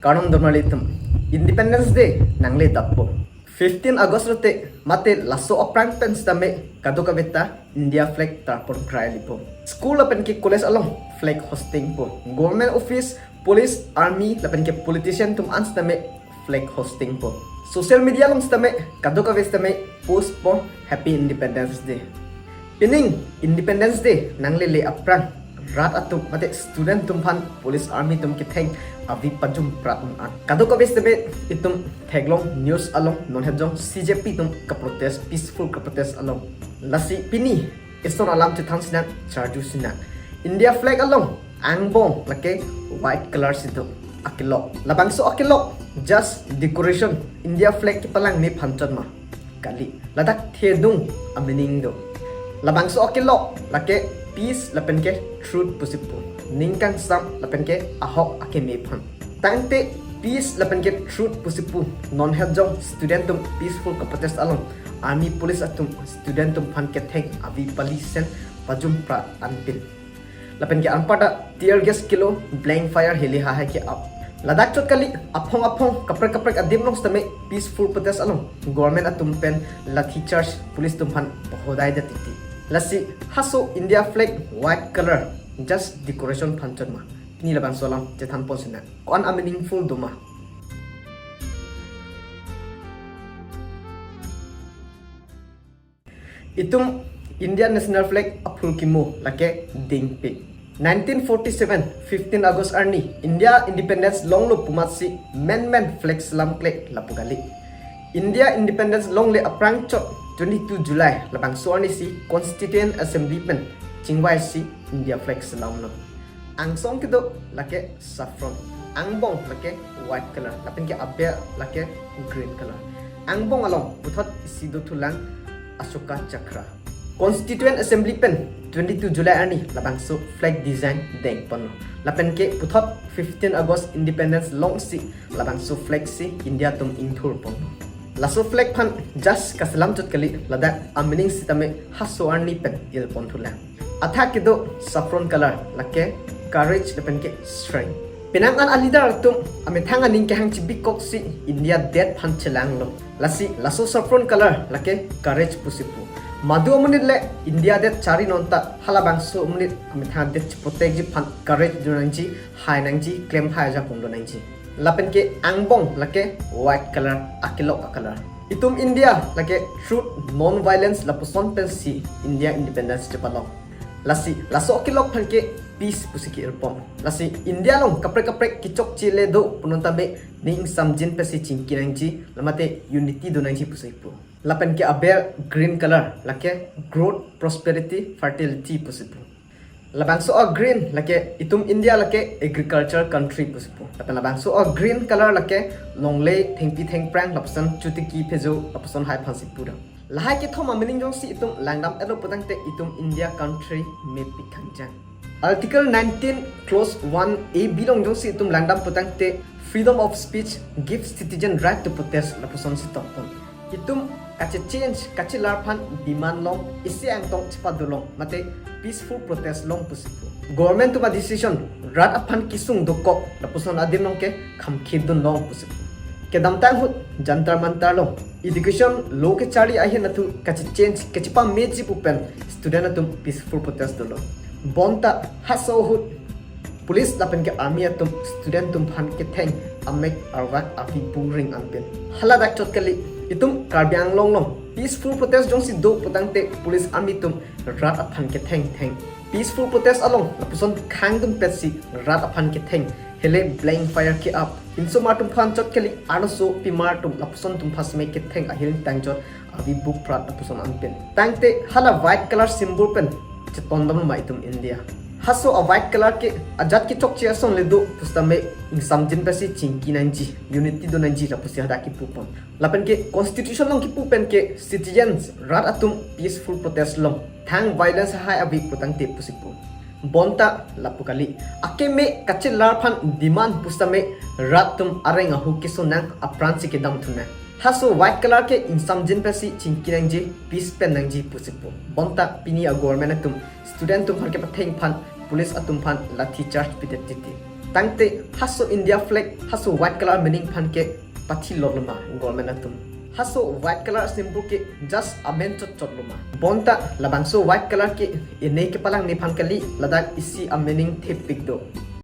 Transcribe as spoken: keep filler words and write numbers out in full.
Kardom donmarli atum, Independence Day nangle dappo. Fifteen August lote mate laso aphrang pen sitame kadokaveta India flag tarpon krai lipo. School lapen ke college along flag hosting po. Government office, police, army lapen ke politician atum an sitame flag hosting po. Social media along sitame kadokave sitame post po Happy Independence Day. Pining Independence Day nanglele aphrang rat atum mate student atum aphan police army atum ketheng avi pajum prat un-an. Kadokave sitame itum theklong news along non het jong C J P atum kaprotest, peaceful kaprotest along. Lasi pini ison alam chethan sinang, charju sinang. India flag along angbong lake white color si do, akelok. Labangso akelok just decoration, India flag kepalang me aphan chot ma? Kali. Ladak thedung a-meaning do. Labangso akelok lake peace lapen ke truth pusi pu. Ning kangsam lapen ke ahok akeme aphan. Tangte peace lapen ke truth pusi pu non het jong student atum peaceful kaprotest along army police atum student atum aphan ketheng avi pali sen pajum prat anpin. Lapen ke anparta tear gas kelo, blank fire heli hahai ke-ap. Ladak chot kali, aphong aphong kaprek kaprek adim along sitame peaceful protest along government atum pen lathi charge police atum aphan pahodai det titi. Lasi haso India flag white color just decoration aphan chot ma? Pini labangso alam chethan pon sinang. Ko-an a-meaningful do ma? Itum Indian National Flag aphul kimo lake dingpik. Nineteen forty-seven, fifteen August arni India Independence longlo pu amatsi menmen flag selam kle lapu kali. India Independence longle aphrang chot twenty-two July labangso arni si Constituent Assembly pen chingvai si India flag selamlo. Angsong kedo lake saffron, angbong lake white color, lapen ke aber lake green color. Angbong along puthot isi do thulang Ashoka Chakra. Constituent Assembly pen twenty-two July arni labangso flag design deng ponlo. Lapen ke puthot fifteen August Independence longsi labangso flag si India atum ingthur ponlo. Laso flag aphan just kaselam chot kali, ladak a-meaning sitame haso arni pen il pon thulang. Athak kedo saffron color lake courage lapen ke strength. Penang an a-leader atum amethang aning kehang chibikok si India det aphan chelanglo. Lasi laso saffron color lake courage pusi pu. Madu amonit le India det chari non ta halabangso amonit amethang det chipotekji aphan courage do nangji, hai nangji, klemhai ajakong do nangji. Lapen ke angbong lake white color, akelok a-color. Itum India lake truth, non-violence lapuson pensi India Independence chepalong. Lasi laso akelok aphan ke peace pusi ke-ir pon. Lasi India along kaprek kaprek kechokche le do punon tame ning ingsamjin pensi chingki nangji, lamate unity do nangji pusi pu. Lapen ke aber green color lake growth, prosperity, fertility pusi pu. Labangso a-green lake itum India lake agriculture country pusi pu. Lapen labangso a-green color lake longle, thengpi thengphrang lapuson chotiki phejo lapuson hai aphansi pu do. Lahai kethom a-meaning jongsi itum langdam-etlo putangte itum India country mepik khangjang. Article nineteen clause one A B along jongsi itum langdam putangte freedom of speech gives citizen right to protest lapuson si tok pon. Itum kache-change, kachelar aphan demand long, isi angtong chepadolong mate peaceful protest long pusi pu. Government atum a-decision rat aphan kesung dokok lapuson adim along ke khamkhit dun long pusi pu. Kedamtang ahut Jantar Mantar along education law kecharli ahin athu kache-change, kachepameji pu pen student atum peaceful protest dolo. Bonta haso ahut police lapen ke army atum student atum aphan ketheng amek arvak avi buring anpin. Haladak chot kali, itum Karbi Anglong along peaceful protest jongsi do putangte police army atum rat aphan ketheng theng. Peaceful protest along lapuson khangdun petsi rat aphan ketheng, hele blank fire ke-ap. Insomar atum aphan chot kali, arloso pimar atum lapuson atum aphan seme ketheng ahil tangjot avi buk prat lapuson anpin. Tangte hala white color symbol pen chetondam ma itum India? Haso a-white color ke ajat kechokche ason le do pusitame ingsamjin pensi chingki nangji, unity do nangji lapusi hadak kipu pon. Lapen ke constitution along kipu pen ke citizens rat atum peaceful protest long, thang violence hai avi putangte pusi pu. Bonta lapu kali, akeme kachelar aphan demand pusitame rat atum areng ahu keso nang, apran si kedam thu nang. Haso white color ke ingsamjin pensi chingki nangji, peace pen nangji pusi pu. Bonta pini a-government atum student atum aphan kepatheng aphan police atum aphan lathi charge pidet titi. Tangte haso India flag, haso white color meaning aphan ke pathi lot lo ma government atum? Haso white color symbol ke just amen chot chot lo ma? Bonta labangso white color ke ene kepalang nephan kali, ladak isi a meaning thepik do.